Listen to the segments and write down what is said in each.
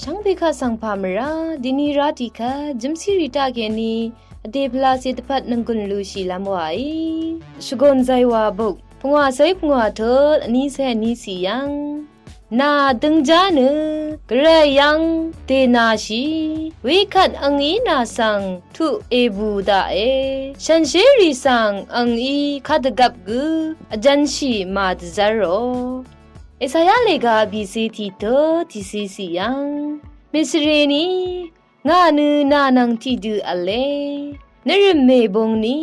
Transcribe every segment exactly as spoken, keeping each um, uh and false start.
Shvngbe kaq svng pà mvrá dini rá tiq kvt jv́msí rì taq kèní vdè pvlacè dvpvt nònggùn lushì lv́m wàí. Shvgòn zaywà buk pungwà céy pungwà tut vní cé vní cì yv́ng, nà døngjá nø gvray yv́ng dènàshì, wekvt angí nà svng tuq èbù daqe, shànshér rì svng angí kadvgvp gø vjv̄nshì màdvzv́r rò. Esaya lèga bìcé tiq tut tiqcé cì yv́ng, mèsvrèní ngà nø nà nvng tiqdø v̄le, nvrø̀m mèbung ni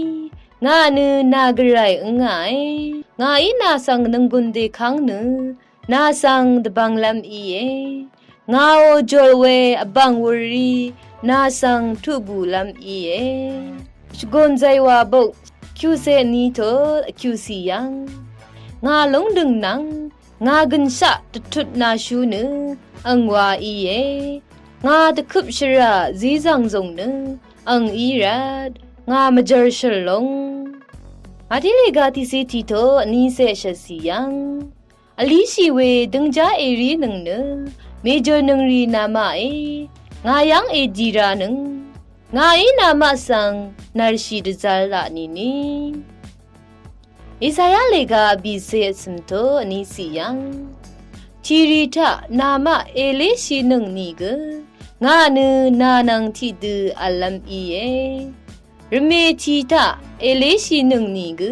ngà nø nà gvray ǿngàe, ngàí nà svng nònggùn dèkv́ng nø nà svng dvbvnglv́m íe, ngàò jòl we vbv̀ng wurrí nà svng tuqbùlv́m íe. Shvgòn zaywà buk kyucé vní tut kyucì yv́ng, ngà lúngdø̀ng nvng ngà gø̀nshaq dvtut nàshú nø ang wa íe, ngà dvkøp shvrà zízv̀ng zùng nø ang í rvt ngà mvjv̄r shø̀l lúng. Màtí lèga tiqcé tiq tut vní cé shvtcì yv́ng, vlíshì we døngjá èrínøng nø mèjø̀rnøng rì namaqí ngà yv́ng èdì rànøng, ngàí namaq svng nvrshì dvzv̄r laq nìni. Esaya lèga bìcé vcø̀m tut vní cì yv́ng, tìrì taq namaq èléshìnøng nìgø ngà nø nà nvng tiqdø v̄llv́m íe. Rvmè tì taq èléshìnøng nìgø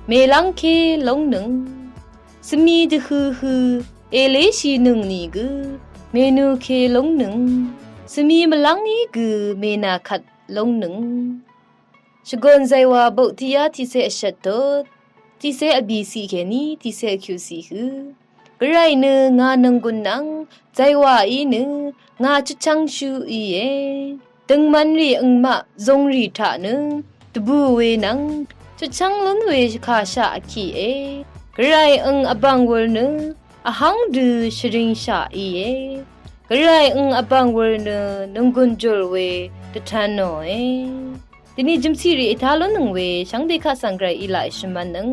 mèlv́ngké lúngnøng, svmi dvhøhø èléshìnøng nìgø mènøke lúngnøng, svmi mvlv́ngí gø mènàkvt lúngnøng. Shvgòn zaywà buk tiqyá tiqcé vshvt tut tiqcé vbìcì kèní tiqcé vkyucì hø, gvray nø ngà nònggùn nvng zaywàí nø ngà chutchv́ngshú íe. Døngman rì angmaq zungrì taq nø dvbù we nvng chutchv́ng lún we kàshaq vkìe. Gvray ang vbv̀ng wur nø vhv́ng dø shvringshaq íe. Gvray ang vbv̀ng wur nø nònggùn jùl we dvtv̄nòe. Dini jø̀msì rì ètá lúnnøng we shvngbe kaq svng gvray í laq èshvmv̄nnøng.